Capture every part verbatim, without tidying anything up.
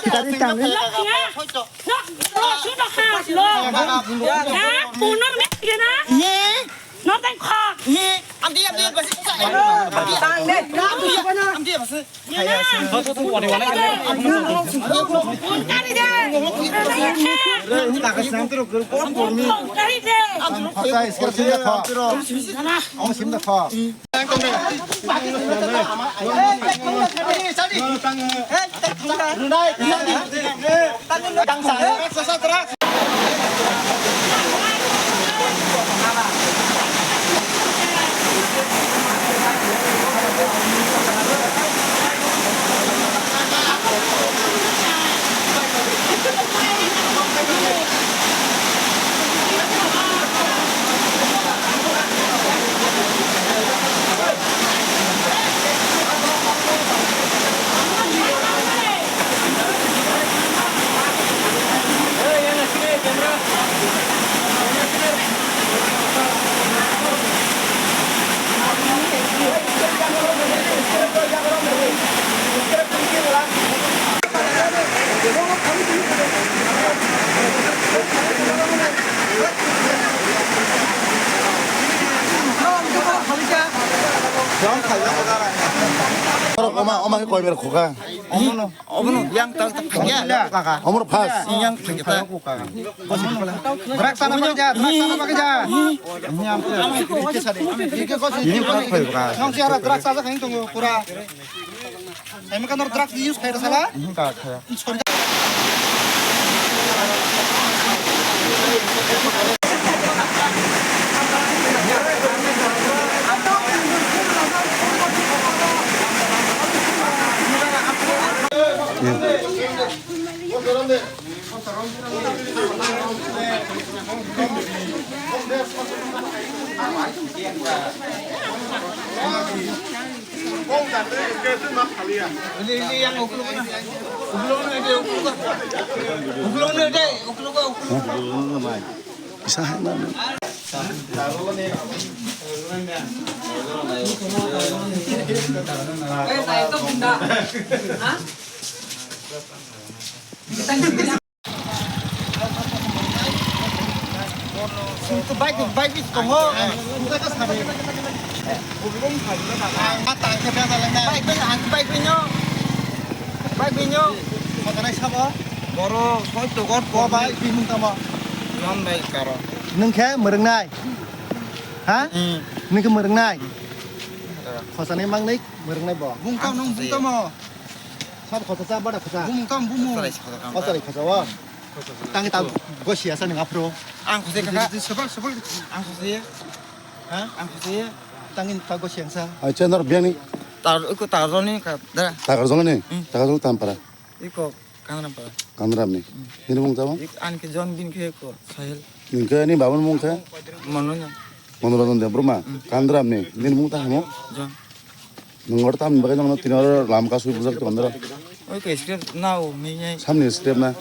Tari tang. Lo, ya. Lo, lo, sudah khas, lo. Ya, punung ni kena. Ye. No tang khak. Ye. Amdi, amdi, basi. Amdi, amdi, basi. Ye na. Tari de. Tari de. Khasa, iskar simda kha. Ang simda kha. Oma, oma ke koi ber khoka. Omono, omono, yang tak tak ya. Omono pas. Yang tak tak. Drak sana pakai ja, drak sana pakai ja. Ini pas pakai ka. Nong siara drak sana kain tunggu pura. Saya makan drak use kayak salah. Ini tak kayak. Isa hai na. Sing tu bike, bike bis tongo. Bike bai ang bike bai no. Bike bai no. Makanai sabo. Boro soi to god bo bike bi mung tamo. John bai karo. Nung khe mrwngnai. Ha? Hmm. Nung khe mrwngnai. Khosanai mangnai mrwngnai bo. Bung tamo, nung bung tamo. Sab khosa cha bada khosa. Bumung kam bumung. Asari khosa kam. Asari khosa wa. Tangi tang gosi asa ning aphro. Ang khosa kaka. Sebal sebal. Ang khosa. Ha? Ang khosa. Tangi tang gosi angsa. Acha nor biang ni. Tar iko tar joni ka da. Takar joni ni. Hmm. Takar joni tampara. Iko kangram para. Kangram ni. Hmm. Bini mung tamo? Ik an ke jon bin ke ko sahel. Ningke ni babun mung khe? Manonya. Manoranjan Debbarma. Hmm. Kangram ni. Bini mung ta hamo? Jon. Nung oro tamni bagwi nokno tini oro lam kasui bujak tongdoro. Oi ke script nao mei. Samni script na.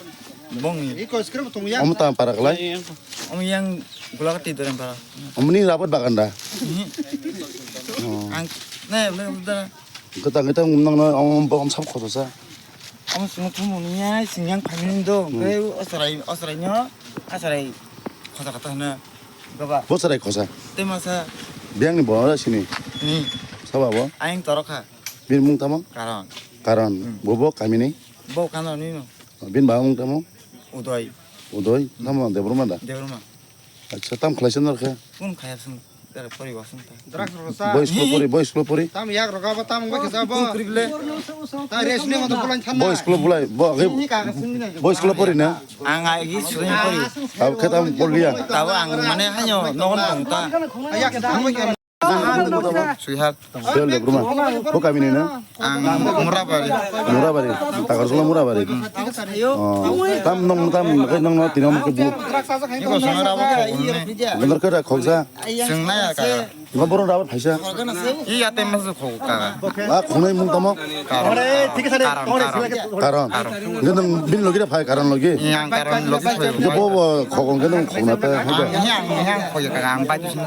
Bong ni. Iko script tong ya. Omo tam para kalai. Omo yang gulak ti dorem para. Omo ni rabat bagan da. Mhm. Oh. Ang ne ne da. Kita kita nokno omo bom sam khotosa. Omo sung thumu ni ya sing yang phamin do. Hmm. Ke osarai osarai nyo. Asarai khosa kata na. Gaba. Bo sarai khosa. Te masa. Biang ni bo sini. Ni. Saba bo. Aing torokha. Bini mung tamo? Karon. Karon. Hmm. Bo bo kami ni? Bo kano ni no. Bini ba mung tamo? Udoi. Udoi. Hmm. Tamo Debbarma da? Debbarma. Acha tam khlai sen khe? Kun khaya sung. Tara pori wasung ta. Drugs rosa. Boy school pori, boy school pori. Tam yak roga ba tam ba kisa bo. Kun krible. Ta res ni mo to bulan thanna. Boy school bulai. Bo age. Ni ka ka sung ni. Boy school pori na? Ang ai gi sung pori. Tab khe tam pori ya. Tabo ang mane hanyo nogon tong ta. Yak ta mo. Swihat. Bel de bruma. Bo kami ni na? Ang Murabari. Murabari. Takarjala Murabari. Oh. Tam nong tam kai nong no tinam ke bu. Iko sangara bo ko ne. Bener ke da khoksa. Seng na ya ka. Ngo boron rabat phaisa. Iya te mas ko ka. A khonai mung tamo. Karon. Karon. Karon. Karon. Nge nang bin logi da phai karon logi. Yang karon logi phai. Nge bo bo khokong ke nang khokna ta. Yang yang khoi ka ang pai tu sing.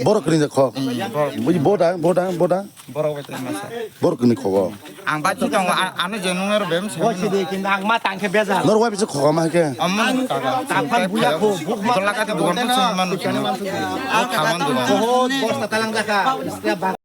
Borok ni kho. Borok ni kho. Ang bai tongo, ano je nung ero bem se. Norok wai bisa kho ma ke. Amon. Tangkhan buya kho, buk ma. Dola kati dugan tu sung manu sung. O khaman dugan. Bosta talang jaka.